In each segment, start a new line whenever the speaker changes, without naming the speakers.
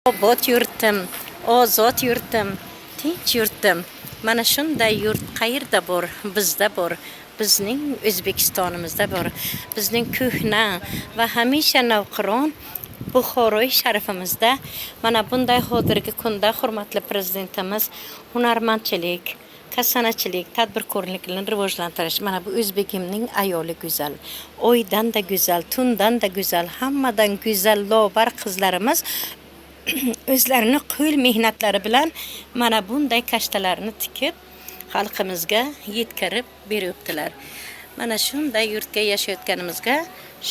Obod yurtim, ozod yurtim, tinch yurtim. Mana shunday yurt qayerda bor? Bizda bor. Bizning O'zbekistonimizda bor. Bizning ko'hna va hamisha navqiron Buxoroy sharifimizda mana bunday hozirgi kunda hurmatli prezidentimiz hunarmandchilik, kasanachilik, tadbirkorlikni rivojlantirish, mana bu o'zbegimning ayoli go'zal, oydan-da go'zal, tundan-da go'zal, hammadan go'zal lobar qizlarimiz o'zlarini qo'l mehnatlari bilan mana bunday kashtalarni tikib xalqimizga yetkazib beribdilar. Mana shunday yurtga yashayotganimizga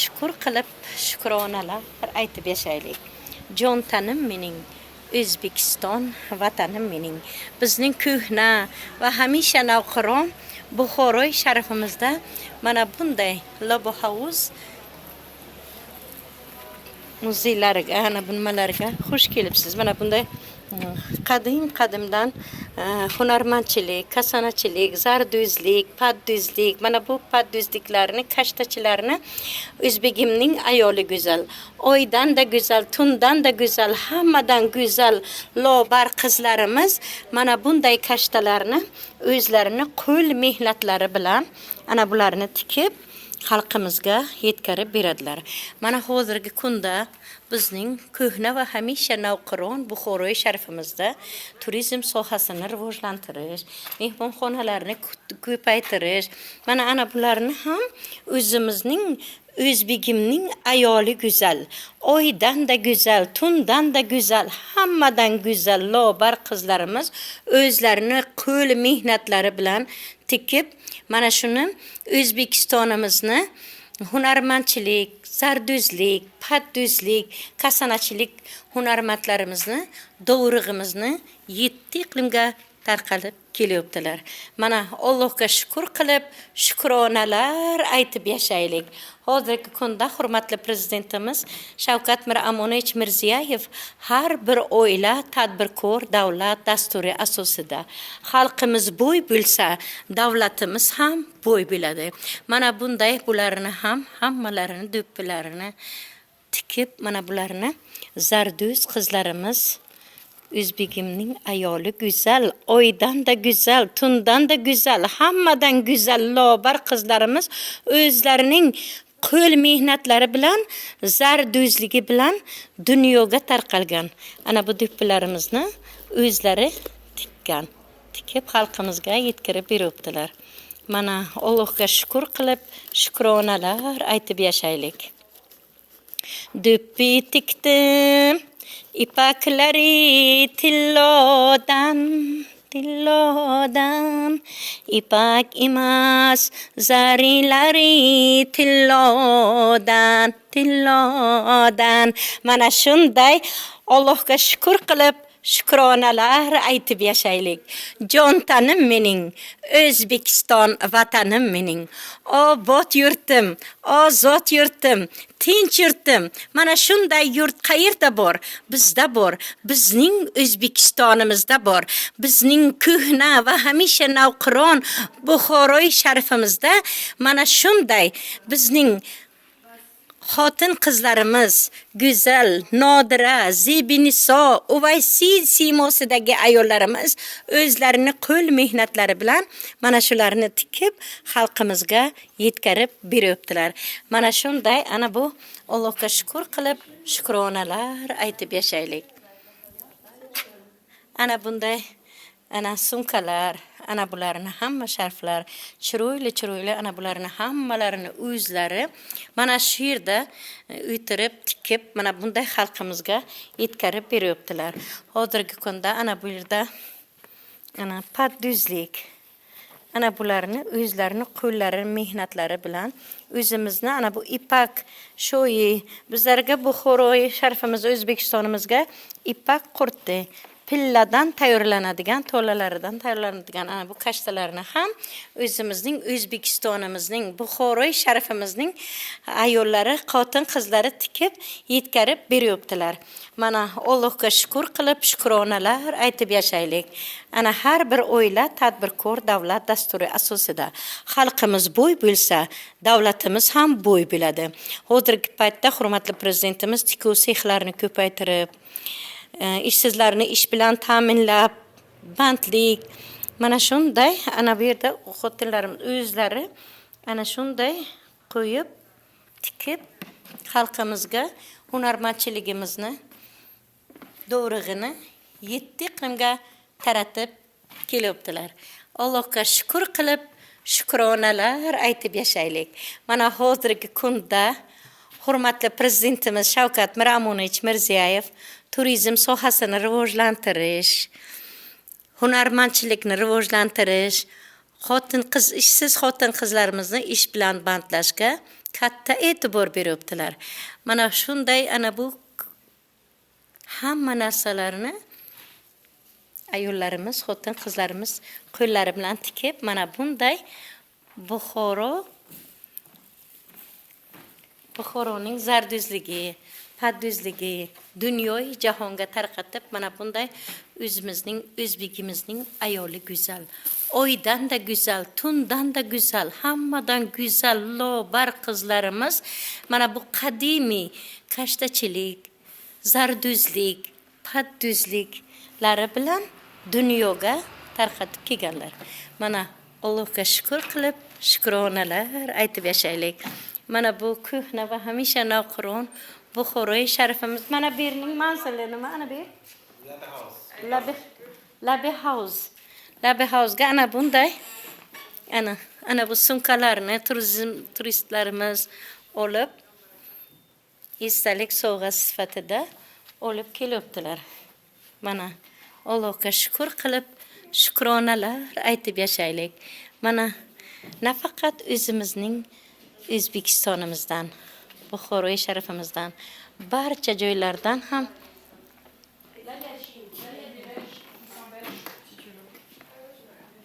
shukur qilib, shukronalar aytib yashaylik. Jon tanim mening, O'zbekiston vatanim mening. Bizning ko'hna va hamisha navqiron Buxoroy sharifimizda mana bunday lobo hovuz muzeylariga, ana bu nimalarga xush kelibsiz. Mana bunday qadim qadimdan hunarmandchilik, kasanachilik, zardo'zlik, padduzlik, mana bu padduzliklarni, kashtachilarni o'zbegimning ayoli go'zal, oydan-da go'zal, tundan-da go'zal, hammadan go'zal lobar qizlarimiz mana bunday kashtalarni o'zlarini qo'l mehnatlari bilan ana bularni tikib xalqimizga yetkazib beradilar. Mana hozirgi kunda bizning ko'hna va hamisha navqiron Buxoroy sharifimizda turizm sohasini rivojlantirish, mehmonxonalarni ko'paytirish, mana ana bularni ham o'zimizning o'zbegimning ayoli go'zal, oydan-da go'zal, tundan-da go'zal, hammadan go'zal lobar qizlarimiz o'zlarini qo'l mehnatlari bilan tikib, mana shuni O'zbekistonimizni hunarmandchilik, zardo'zlik, padduzlik, kasanachilik hunarmandlarimizni dovrug'imizni yetti iqlimga tarqalib kelyaptilar. Mana Allohga shukur qilib, shukronalar aytib yashaylik. Hozirgi kunda hurmatli prezidentimiz Shavkat Miromonovich Mirziyoyev har bir oila tadbirkor davlat dasturi asosida xalqimiz bo'y bo'lsa, davlatimiz ham bo'y bo'ladi. Mana bunday bularni ham hammalarini do'ppilarini tikib, mana bularni zardo'z qizlarimiz o'zbegimning ayoli go'zal, oydan-da go'zal, tundan-da go'zal, hammadan go'zal lobar qizlarimiz o'zlarining qo'l mehnatlari bilan, zardo'zligi bilan dunyoga tarqalgan. Ana bu do'ppilarimizni o'zlari tikkan, tikib xalqimizga yetkazib beribdilar. Mana Allohga shukur qilib, shukronalar aytib yashaylik. Do'ppi tikdim ipaklari tillodan, tillodan, ipak emas zarilari tillodan, tillodan. Mana shunday Allohga shukur qilib, shukronalar aytib yashaylik. Jon tanim mening, O'zbekiston vatanim mening. Obod yurtim, ozod yurtim, tinch yurtim. Mana shunday yurt qayerda bor? Bizda bor. Bizning O'zbekistonimizda bor. Bizning ko'hna va hamisha navqiron Buxoroy sharifimizda mana shunday bizning xotin qizlarimiz go'zal, Nodira, Zebiniso, Uvaysiy siymosidagi ayollarimiz o'zlarini qo'l mehnatlari bilan mana shularni tikib xalqimizga yetkazib beryaptilar. Mana shunday ana bu Allohga shukur qilib, shukronalar aytib yashaylik. Ana bunday ana sumkalar, ana bularni hamma sharflar, chiroyli chiroyli ana bularni hammalarini o'zlari mana shu yerda o'tirib tikib, mana bunday xalqimizga yetkazib beryaptilar. Hozirgi kunda ana bu yerda ana padduzlik, ana bularni o'zlarini qo'llari mehnatlari bilan o'zimizni ana bu ipak shoyi bizlarga Buxoroy sharifimiz O'zbekistonimizga ipak qurti pilladan tayyorlanadigan, tolalaridan tayyorlanadigan ana bu kashtalarni ham o'zimizning O'zbekistonimizning Buxoroy sharifimizning ayollari, xotin qizlari tikib yetkazib beryaptilar. Mana Allohga shukur qilib, shukronalar aytib yashaylik. Ana har bir oila tadbirkor davlat dasturi asosida xalqimiz bo'y bo'lsa, davlatimiz ham bo'y bo'ladi. Hozirgi paytda hurmatli prezidentimiz tikuv sexlarini ko'paytirib, Ishsizlarni ish bilan ta'minlab, bandlik, mana shunday ana bu yerda xotinlarimiz o'zlari ana shunday qo'yib, tikib xalqimizga hunarmandchiligimizni dovrug'ini 7 iqlimga taratib kelyaptilar. Allohga shukur qilib, shukronalar aytib yashaylik. Mana hozirgi kunda hurmatli prezidentimiz Shavkat Miromonovich Mirziyoyev turizm sohasini rivojlantirish, hunarmandchilikni rivojlantirish, xotin-qiz, ishsiz xotin-qizlarimizni ish bilan bandlashga katta e'tibor beryaptilar. Mana shunday ana bu hamma narsalarni ayollarimiz, xotin-qizlarimiz qo'llari bilan tikib, mana bunday Buxoroning zarduzligi, padduzligi dunyoyi jahonga tarqatib, mana bunday o'zimizning o'zbegimizning ayoli go'zal, oydan-da go'zal, tundan-da go'zal, hammadan go'zal lobar qizlarimiz mana bu qadimiy kashtachilik, zarduzlik, padduzliklari bilan dunyoga tarqatib kelganlar. Mana Allohga shukur qilib, shukronalar aytib yashaylik. Mana bu ko'hna va hamisha navqiron Buxoroy sharifimiz. Mana bu yerning manzili nima? Ana bu yer? Labi Labi House. Labi House'ga ana bunday ana bu sumkalarni turizm turistlarimiz olib, esdalik sovg'a sifatida olib kelyaptilar. Mana Allohga shukur qilib, shukronalar aytib yashaylik. Mana nafaqat o'zimizning O'zbekistonimizdan, Buxoroy sharifimizdan, barcha joylardan ham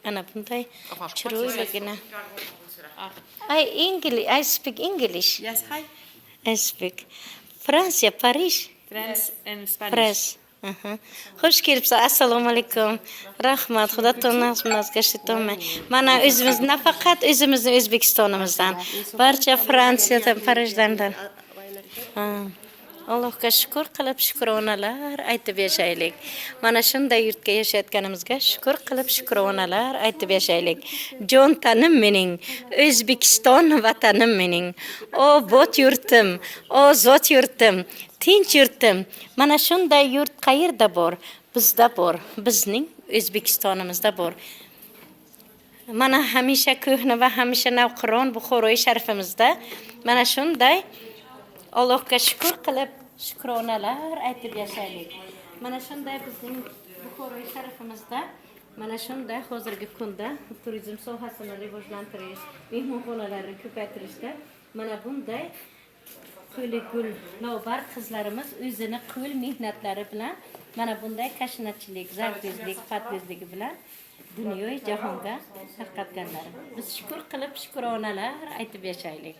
ana bunday chiroyligina. I English, I speak English.
Yes, hi.
I speak Fransiya, Parij.
Friends in Spanish.
Press. Aha. Xush kelibsiz. Assalomu alaykum. Rahmat. Xudo taoloni. Mana o'zimiz nafaqat o'zimizni O'zbekistonimizdan, barcha Fransiyadan, Parijdan. Ha. Allohga shukur qilib, shukronalar aytib yashaylik. Mana shunday yurtga yashayotganimizga shukur qilib, shukronalar aytib yashaylik. Jon tanim mening, O'zbekiston vatanim mening. Obod yurtim, ozod yurtim, tinch yurtim. Mana shunday yurt qayerda bor? Bizda bor. Bizning O'zbekistonimizda bor. Mana hamisha ko'hna va hamisha navqiron Buxoroy sharifimizda mana shunday Allohga shukur qilib, shukronalar aytib yashaylik. Mana shunday bizning Buxoroy sharifimizda mana shunday hozirgi kunda turizm sohasini rivojlantirish, mehmonxonalarni ko'paytirishda mana bunday qo'li gul lobar qizlarimiz o'zini qo'l mehnatlari bilan mana bunday kashinachilik, zarduzlik, padduzligi bilan dunyoyi jahonga tarqatganlar. Biz shukur qilib, shukronalar aytib yashaylik.